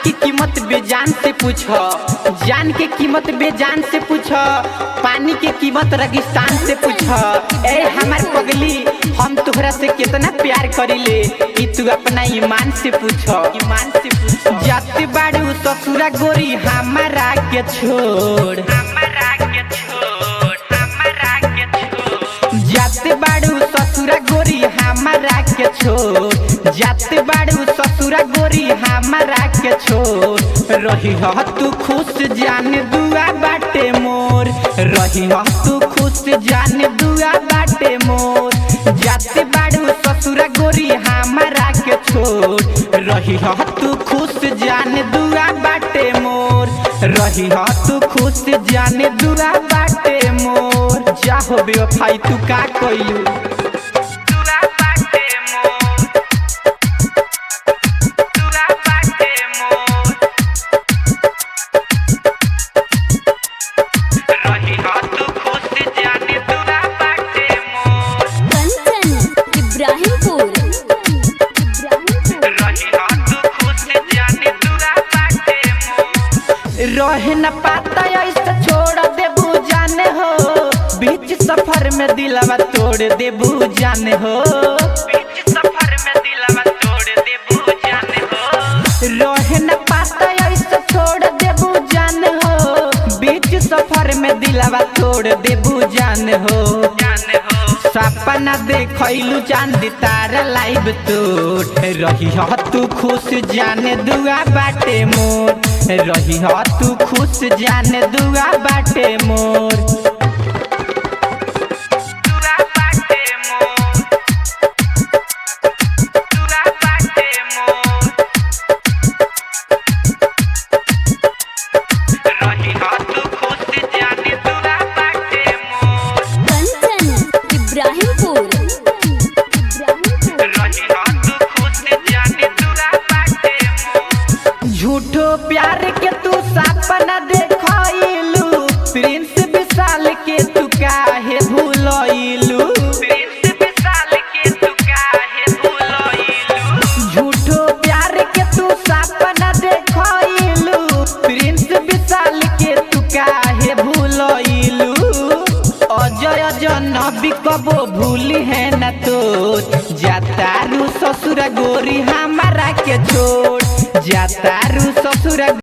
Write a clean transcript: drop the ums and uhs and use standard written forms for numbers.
की कीमत बेजान से पूछो, जान के कीमत बेजान से पूछो, पानी के कीमत रेगिस्तान से पूछो। ए हमार पगली, हम तोहरा से कितना प्यार करीले कि तू अपना ईमान से पूछो, ईमान से पूछो। जाते बाड़ू ससुरा गोरी हमारा के छोड़, हमारा के छोड़, हमारा के छोड़। जाते बाड़ू ससुरा गोरी हमारा के छोड़, जाते बाड़ू ससुरा गोरी हमारा के छोड़। रही हो तू खुश जान दुआ बाटे मोर, रही हो तू खुश जान दुआ बाटे मोर। जाते बाड़ू ससुरा गोरी हमारा के छोड़, रही हो तू खुश जान दुआ बाटे मोर, रही हो तू खुश जान दुआ बाटे मोर। जाहो बेवफाई तू का कइलू, दुआ बाटे मोर, दुआ बाटे मोर। रही हो तू खुश जान दुआ बाटे मोर, कंचन इब्राहिमपुर। रही हो तू खुश जान दुआ बाटे मोर। रहे न पाता ऐसे छोड़ देबू जाने हो, बीच सफर में दिलवा तोड़ देबू जाने हो, बीच सफर में दिलवा तोड़ देबू जाने हो। रहे न पाता ऐसे छोड़ देबू जाने हो, बीच सफर में दिलवा तोड़ देबू जाने हो, जाने हो। सपना देखैलू चांद तारा लाइव तोड़, रही हो तू खुश जाने दुआ बाटे मोर, रही हो तू खुश जाने दुआ बाटे मोर, दुआ बाटे मोर, दुआ बाटे मोर। रही हो तू खुश जाने दुआ बाटे मोर, कंचन इब्राहिमपुर। रही हो तू खुश जाने दुआ बाटे मोर। झूठो प्यार के तू सपना देखैलू, प्रिंस विशाल के तू काहे भूलैलू, प्रिंस विशाल के तू काहे भूलैलू। झूठो प्यार के तू सपना देखैलू, प्रिंस विशाल के तू काहे भूलैलू। अजय जनबी कबो भूली है न तो, जातारू ससुर गोरी हमारा के छोड़, जातारू ससुर।